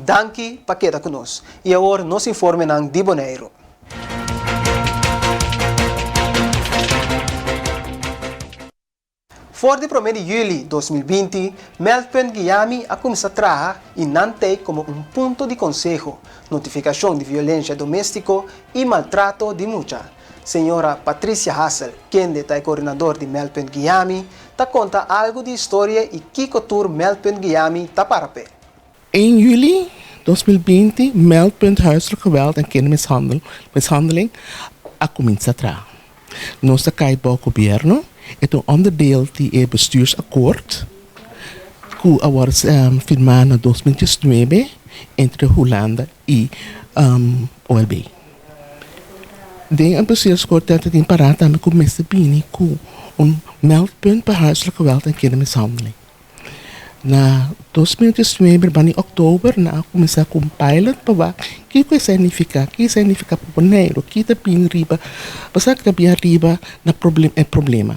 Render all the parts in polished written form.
Danki pa keda ku nos. I awor nos informenan di Boneiru. For di promé di yüli 2020, Meldpunt Guiami a kuminsá traha i nan tei komo un punto di konseho, notifikashon di violensha doméstiko i maltrato di mucha. Señora Patricia Hassel, kende ta e koordinador di Meldpunt Guiami, ta konta algu di historia i kiko tur Meldpunt Guiami ta para p'e. 1 juli 2020 Meldpunt Huiselijk Geweld en Kindermishandeling a kuminsá traha. Nos ta kai bou gobièrnu, e ta un onderdeel di e bestuursakkoord ku a wòrdu firmá na 2019 entre Hulanda i OLB. Den e bestuursakkoord ta tin pará tambe ku mester bini ku un meldpunt pa huiselijk geweld en kindermishandeling. Na 2019 bani òktober nan a kuminsá ku un pilot pa wak kiko esei nifiká, ki esei nifiká pa Boneiru, ki ta bin riba, pasá ki ta bin ariba na e problema.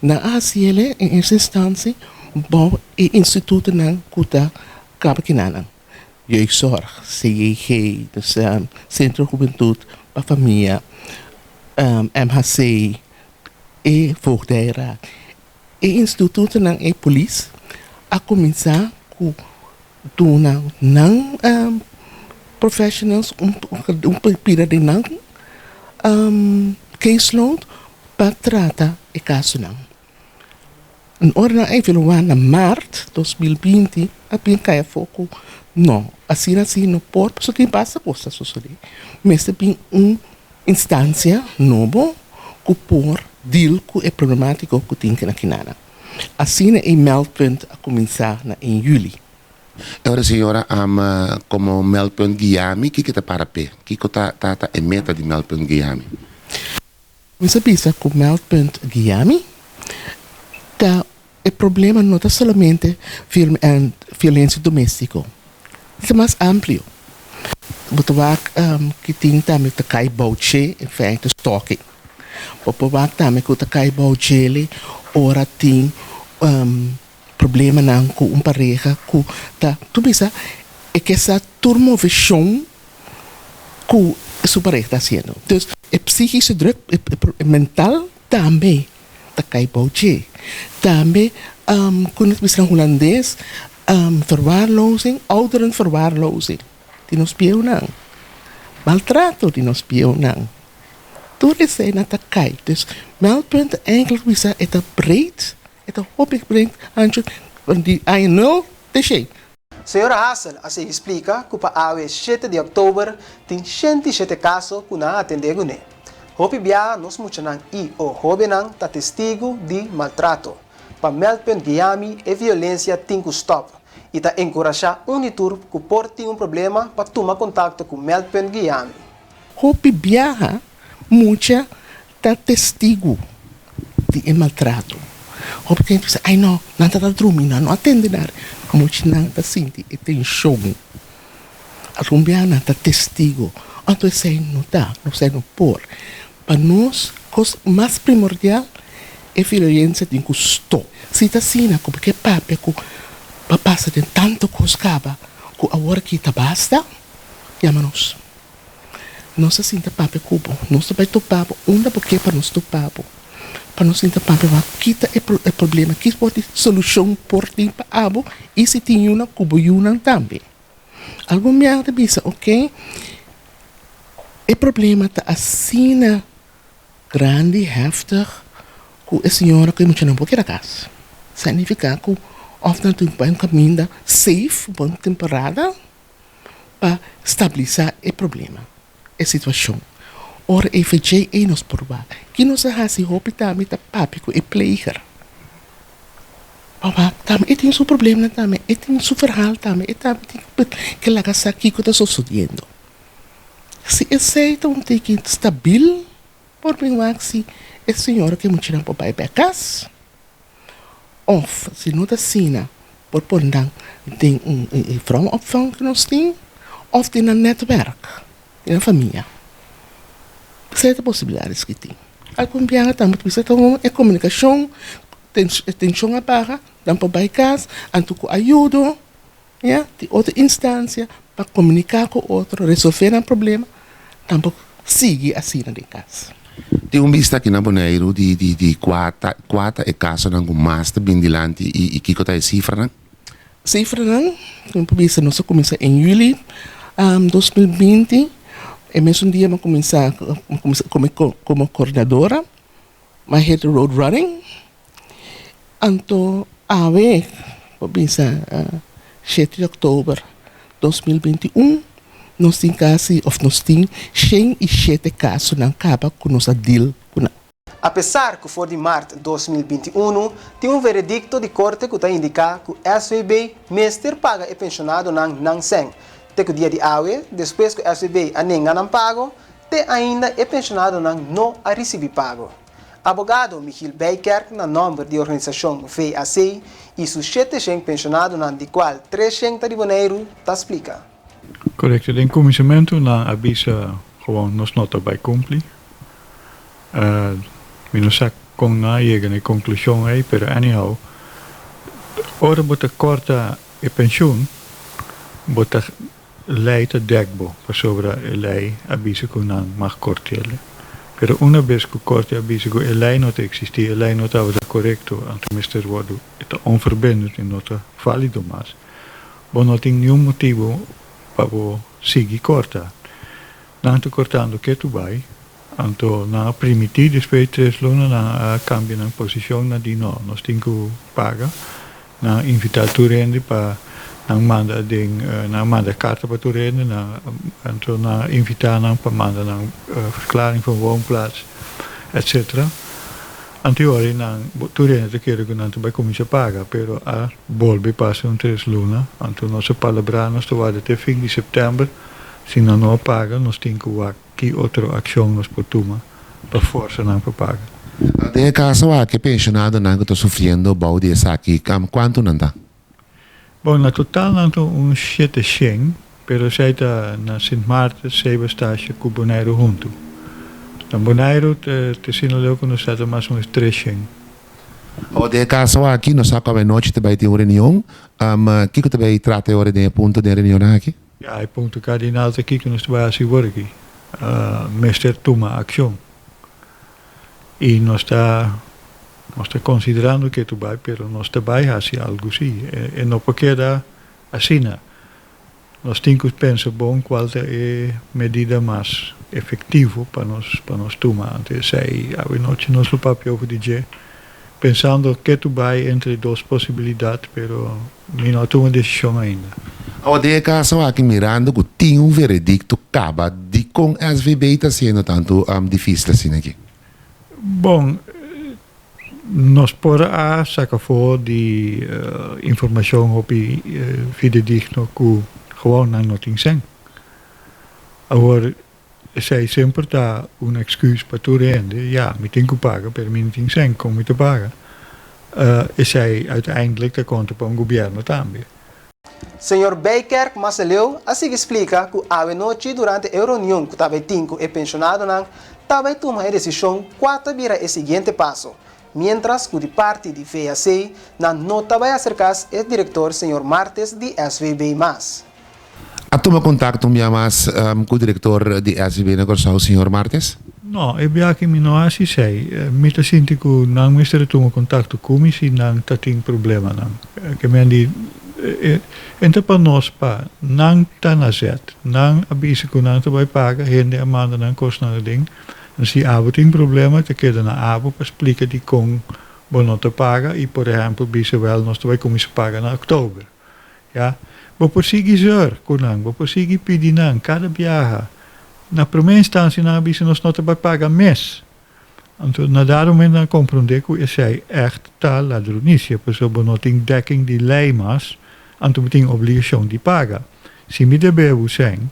Nan a hasi el en eerste instantie bou e institutonan ku ta kaba kinanan, Jeugdzorg, CJG, dus Centro Juventud pa Famia, MHC, e Voogdijraad. E institutonan e polis a kuminsá ku duna nan professionals un pida di nan caseload pa trata e kasonan. En ora nan a evaluá na mart 2020 a bin kai afó ku no, asina asina no por pasobra tin basta kos ta sosodé. Mester bin un Instansia nobo ku por deal ku e problemátiko ku tin na kinana. Asina e meldpunt a kuminsá na 1 yüli. E ora señora ama komo meldpunt Guiami, kiko ta para p'e? Kiko ta ta ta e meta di meldpunt Guiami? Mi sa bisa ku meldpunt Guiami ta e problema no ta solamente violensia doméstiko, e ta mas amplio. Bo ta wak ki tin tambe ta kai bou dje, en feite stalking. Bo por wak tambe ku ta kai bou djele ora tin problemanan ku un pareha ku ta, tur bisa e ke sa tur moveshon ku su pareha ta hasiendo. Dus e psíkische druk, e mental tambe ta kai bou dje. Tambe ku nos bisa na hulandes verwaarlozing, ouderenverwaarlozing di nos bieunan, maltrato di nos bieunan. Tur eseinan ta kai. Dus meldpunt eigenlijk bisa e ta breed, e ta hopi breed ancho di aña nul te shei. Señor Hassel a sigui splika ku pa awe shete di òktober tin 107 kaso ku nan a atendé kuné. Hopi biaha nos muchanan i o hóbennan ta testigu di maltrato. Pa Meldpunt Guiami e violensia tin ku stòp i ta enkurashá un di tur ku por tin un problema pa tuma kontakto ku Meldpunt Guiami. Hopi biaha mucha ta testigu di e maltrato. Hopi tempu bisa, ay no, nan ta ta drumi, nan no a tende nada. Muchanan ta sinti e tenshon. Algun biaha nan ta testigu. Anto esei no ta, esei no por. Pa nos, kos mas primordial, e violensia tin ku stop. Si ta asina ku bo ke papia ku bo a pasa den tantu kos kaba ku awor aki ta basta, yama nos. Nos a sinta papia ku bo. Nos ta bai topa bo unda bo ke pa nos topa bo. Pa nos sinta papia wak ki ta e problema, ki por di solushon por tin pa abo i si tin yunan ku bo yunan tambe. Algun biaha ta bisa oke e problema ta asina grandi, heftig, ku e señora ku e muchanan por keda kas. Sa nifiká ku òf nan tin ku bai un kaminda safe, un bon temporada. Pa stabilisá e problema, e situashon. Ora e VJ ei nos por wak. Ki nos a hasi hopi tambe ta papia ku e pleger. Pa wak tambe e tin su problemnan tambe, e tin su verhaal tambe, e tambe tin ke laga sa kiko ta sosodiendo. Si esei ta un tiki stabil por bin wak si e señora ku e muchanan por bai bek kas. Of si no ta asina, por pone nan den un vrouwenopvang ku nos tin of den nan nètwèrk, den nan famia. Esei ta posibilidatnan ku tin. Algun biaha tambe ta bisa ta e komunikashon, e tenshon a baha, nan por bai kas, anto ku ayudo, ya, di otro instansia. pa komuniká ku otro, resolvé nan problema, tampoko sigui asina den kas. Tin un bista aki na Boneiru di di di kua ta kua ta e kasonan ku mas ta bin dilanti i i kiko ta e sifranan? Sifranan, mi por bisa nos a kuminsá en yüli 2020, e mesun dia mi a kuminsá mi a kuminsá komo komo koordinadora, mi a hit the road running. Anto awe por bisa shete di òktober 2021 nos tin kasi òf nos tin 107 kasonan kaba ku nos a deal ku nan. Apesar ku for di mart 2021 tin un veredikto di korte ku ta indiká ku SVB mester paga e penshonadonan nan sèn, te ku dia di awe, despues ku SVB a nenga nan pago, te ainda e penshonadonan no a risibí pago. Abogado Michiel Bijkerk na nòmber di organisashon VAC i su 700 penshonadonan di kual 300 ta di Boneiru ta splika. Korekto, den kuminsamentu nan a bisa gewoon nos no ta bai kumpli. Mi no sa kon nan a yega na e konklushon ei, pero anyhow, ora bo ta kòrta e penshun, bo ta Lei ta dek bo, pasobra e lei a bisa ku nan mag kort'el. Pero una bes ku korte a bisa ku e lei no ta eksistí, e lei no tabata korekto, anto mester wòrdu, e ta onverbindend i no ta válido mas. Bo no tin niun motibu pa bo sigui korta. Nan ta kortando ketu bai, anto nan a primití despues di tres luna nan a kambia nan posishon, nan di no, nos tin ku paga. Nan a invitá tur hende pa nan manda den, nan a manda karta pa tur hende, nan anto nan a invitá nan pa manda nan verklaring van woonplaats, etcetera. Anto e ora ei nan, tur hende ta kere ku nan ta bai kuminsá paga, pero a bolbe pasa un tres luna, anto nos a palabrá nos ta warda te fin di sèptèmber, si nan no a paga nos tin ku wak ki otro akshon nos por tuma pa forsa nan pa paga. Den e kaso aki e penshonadonan ku ta sufriendo bou di esaki, kuantu nan ta? Bon, na total nan ta un 700, pero esei ta na Sint Maarten, Saba Statia ku Boneiru huntu. Na Boneiru te asina leu ku nos sa ta mas o menos 300. Awor den e kaso aki nos sa ku awenochi ta bai tin un reunion. Kiko ta bai trata e ora den e punto den e reunionnan aki? Ya, e punto kardinal ta kiko nos ta bai hasi awor aki. Mester tuma akshon. I nos ta nos ta konsiderando ke tu bai, pero nos ta bai hasi algu si. E no por keda asina. Nos tin ku pensa bon kual ta e medida mas efektivo pa nos pa nos tuma. Anto esei awenochi nos lo papia over di dje, pensando ke tu bai entre dos posibilidat, pero mi no a tuma desishon ainda. Awor den e kaso aki mirando ku tin un veredikto kaba, dikon SVB ta siendo tantu difisil asina aki? Bon, nos por a saka for di informashon hopi fidedigno ku gewoon nan no tin sèn. Awor esei semper ta un èksküs pa tur hende, ya, mi tin ku paga pero mi no tin sèn, kon mi ta paga? Esei uiteindelijk ta konta pa un gobièrnu tambe. Señor Bijkerk Maseleu a sigui splika ku awe nochi durante e reunion ku ta bai tin ku e penshonadonan ta bai tuma e desishon kua ta bira e siguiente paso, miéntras ku di parti di VAC nan no ta bai aserkas e direktor señor Martes di SVB mas. A tuma kontakto un bia mas ku direktor di SVB na Kòrsou señor Martes? No, e bia aki mi no a hasi esei. Mi ta sinti ku nan mester a tuma kontakto ku mi si nan ta tin problemanan. Ke men di e ta pa nos pa nan ta na zet. Nan a bisa ku nan ta bai paga, hende a manda nan kosnan aden. Si abo tin problema ta keda na abo pa splika dikon bo no ta paga i por ehèmpel bisa wèl nos ta bai kuminsá paga na òktober. Ya. Bo por sigui zeur ku nan, bo por sigui pidi nan kada biaha. Na promé instansia nan a bisa nos no ta bai paga mes. Anto na dado momento nan a komprondé ku esei ègt ta ladronisia, pasobra bo no tin dekking di lei mas, anto bo tin obligashon di paga. Si mi debe bo sèn,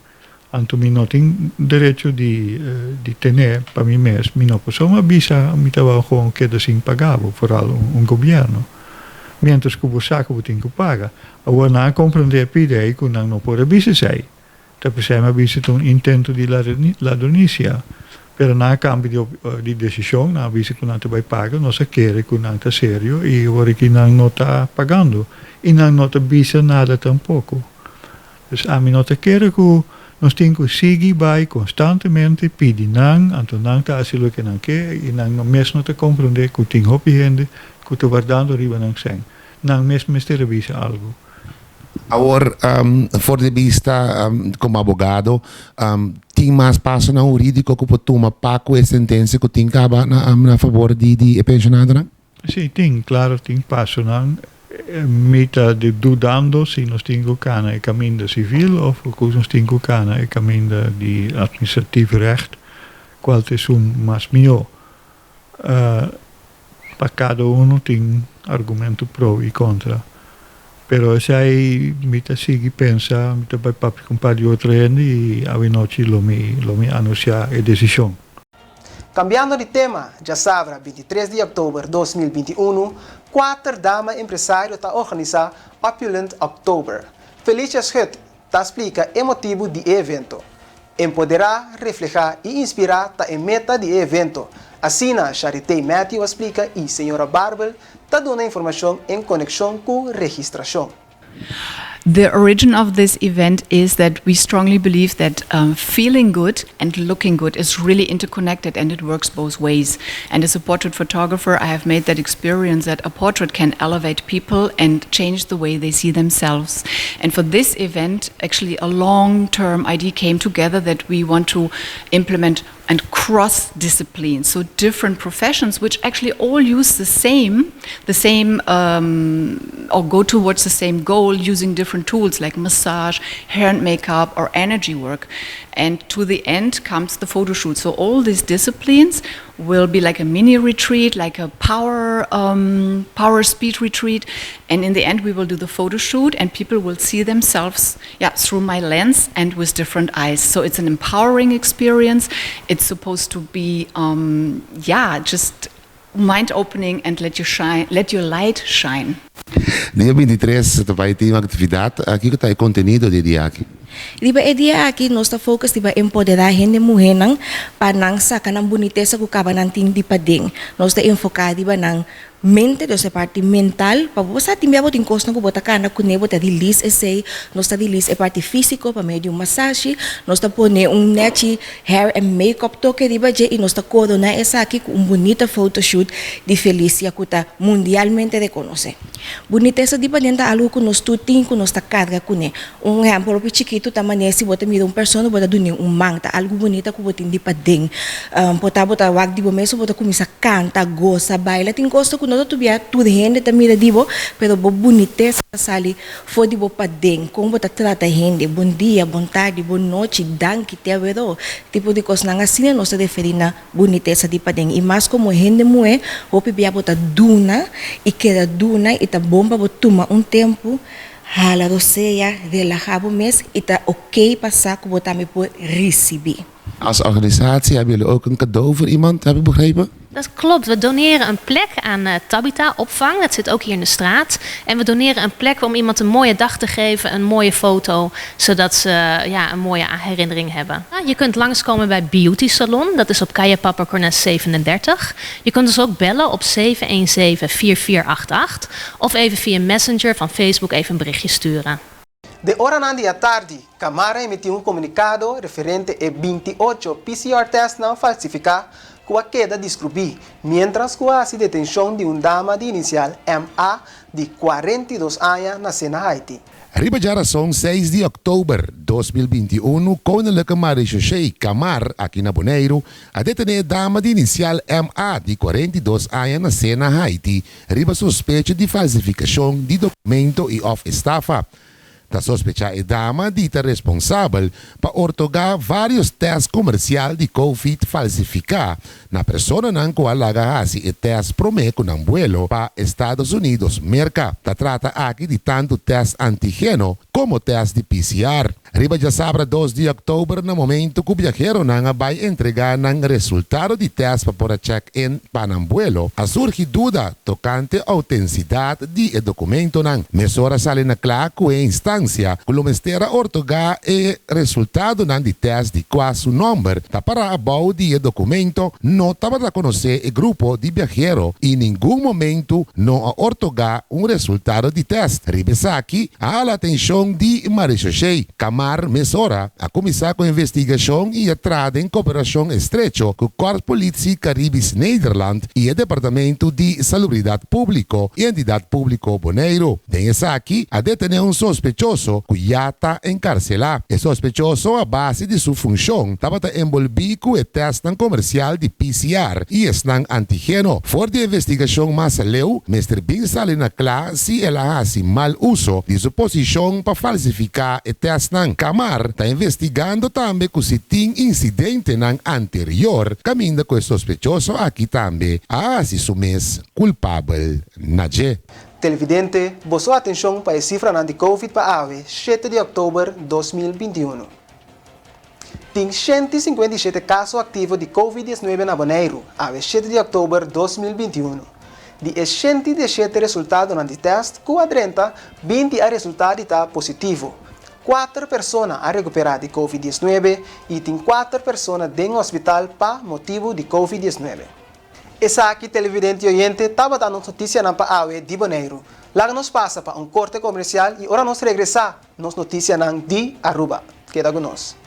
anto mi no tin derecho di di ten'é pa mi mes, mi no por soma bisa mi tabata gewoon keda sin paga bo, foral un gobièrnu, miéntras ku bo sa ku bo tin ku paga. Awor nan a komprondé pidi ei ku nan no por a bisa esei. Ta p'esei mi a bisa ta un intento di ladronisia. Pero nan a kambia di di desishon, nan a bisa ku nan ta bai paga, nos a kere ku nan ta serio i awor aki nan no ta pagando i nan no ta bisa nada tampoko. Dus ami no ta kere ku nos tin ku sigui bai konstantemente pidi nan, anto nan ta hasi loke nan ke i nan mes no ta komprondé ku tin hopi hende ku ta wardando riba nan sèn. Nan mes mester a bisa algu. Awor, for di bista komo abogado, tin mas pasonan hurídiko ku por tuma pa ku e sentensia ku tin kaba na fabor di e penshonadonan? Sí, tin, klaro tin pasonan. Mi ta dudando si nos tin ku kana e kaminda sivil òf ku nos tin ku kana e kaminda di administratief recht, kual ta esun mas mihó. Pa kada uno tin argumento pro i kontra. Pero esei mi ta sigui pensa, mi ta bai papia ku un par di otro hende i awenochi lo mi lo mi anunsiá e desishon. Kambiando di tema, djasabra 23 di òktober 2021, kuater dama empresario ta organisá Opulent October. Felicia Schut ta splika e motibu di e evento. Empoderá, reflehá i inspirá ta e meta di e evento, asina Charité Matthew a splika i señora Barbel ta duna informashon en konekshon ku registrashon. The origin of this event is that we strongly believe that feeling good and looking good is really interconnected and it works both ways. And as a portrait photographer, I have made that experience that a portrait can elevate people and change the way they see themselves. And for this event, actually a long-term idea came together that we want to implement and cross disciplines, so different professions which actually all use the same or go towards the same goal using different tools like massage, hair and makeup, or energy work. And to the end comes the photo shoot. So all these disciplines will be like a mini retreat, like a power speed retreat. And in the end, we will do the photo shoot, and people will see themselves, yeah, through my lens and with different eyes. So it's an empowering experience. It's supposed to be, yeah, just mind opening and let you shine, let your light shine. Dia 23 ta bai tin aktividat. Aki ku ta e kontenido di dia aki? Riba e dia aki nos ta focus riba empoderá hende muhénan pa nan saka nan bunitesa ku kaba nan tin di paden. Nos ta enfoká riba nan mente, dus e parti mental, pa bo sa tin bia bo tin kosnan ku bo ta kana kuné, bo ta release esei. Nos ta release e parti físiko pa medio di un masashi, nos ta pone un nechi hair and makeup toke riba dje i nos ta koroná esaki ku un bunita photoshoot di Felicia ku ta mundialmente rekonosé. Bunitesa di paden ta algu ku nos tur tin ku nos ta karga kuné. Un ehèmpel hopi chikitu ta manera si bo ta mira un persona bo ta dun'é un man, ta algu bunita ku bo tin di paden. Por ta bo ta wak di bo mes bo ta kuminsá kanta, gosa, baila. Tin kos ku no ta tur bia tur hende ta mira di bo, pero bo bunitesa ta sali for di bo paden. Kon bo ta trata hende, bon dia, bon tardi, bon nochi, danki, te awero. Tipo di kosnan asina nos ta referí na bunitesa di paden. I mas komo hende muhé, hopi bia bo ta duna i keda duna i ta bon pa bo tuma un tempu, hala rosea, relahá bo mes i ta oké pa sa ku bo tambe por risibí. Als organisatie hebben jullie ook een cadeau voor iemand, heb ik begrepen? Dat klopt. We doneren een plek aan Tabitha Opvang. Dat zit ook hier in de straat. En we doneren een plek om iemand een mooie dag te geven, een mooie foto, zodat ze, ja, een mooie herinnering hebben. Je kunt langskomen bij Beauty Salon. Dat is op Kaya Papa Cornes 37. Je kunt ons ook bellen op 717-4488. Of even via Messenger van Facebook even een berichtje sturen. Den oranan di atardi, Kamara a emití un komunikado referente e 28 PCR-testnan falsifiká ku a keda deskubrí, mientras ku a hasi detenshon di un dama di inisial MA di 42 aña nasé na Haiti. Riba djarason 6 di òktober 2021, Koninklijke Marechaussee Kamar aki na Boneiru a detené dama di inisial MA di 42 aña nasé na Haiti riba sospecho di falsifikashon di dokumento i òf estafa. Ta sospechá e dama di ta responsabel pa otorgá vários tèst komersial di COVID falsifiká na personanan ku a laga hasi e tèst promé ku nan vuelo pa Estados Unidos, Merka. Ta trata aki di tantu tèst antígeno komo tèst di PCR. Riba djasabra 2 di òktober, na momento ku biaheronan a bai entregá nan resultado di tèst pa por a check-in pa nan vuelo, a surgi duda tokante outentisidat di e dokumentonan. Mesora a sali na kla ku e instansia ku lo mester a otorgá e resultadonan di tèst di kua su nòmber ta pará abou di e dokumento no tabata konosé e grupo di biahero i ningun momento no a otorgá un resultado di tèst. Riba esaki a hala atenshon detenshon di Marechaussee. Kamar mesora a kuminsá ku investigashon i a traha den koperashon estrecho ku Korpspolitie Caribisch Nederland i e Departamento di Salubridat Públiko i Entidat Públiko Boneiru. Den esaki a detené un sospechoso ku ya ta enkarselá. E sospechoso a base di su funshon tabata enbolbí ku e tèstnan komersial di PCR i esnan antigeno. For di e investigashon mas aleu mester bin sali na kla si el a hasi mal uso di su posishon pa falsifiká e tèstnan. Kamar ta investigando tambe ku si tin insidentenan anterior kaminda ku e sospechoso aki tambe a hasi su mes kulpabel na dje. Televidente, boso atenshon pa e sifranan di Covid pa awe, shete di òktober 2021. Tin 157 kaso aktivo di Covid 19 na Boneiru, awe 7 di òktober 2021. Di e 117 resultadonan di tèst ku a drenta, 20 a resultá di ta positivo. Kuater persona a rekuperá di Covid 19 i tin kuater persona den hospital pa motibu di Covid 19. Esaki, televidente i oyente, tabata nos notisianan pa awe di Boneiru. Laga nos pasa pa un korte komersial i ora nos regresá, nos notisianan di Aruba. Keda ku nos.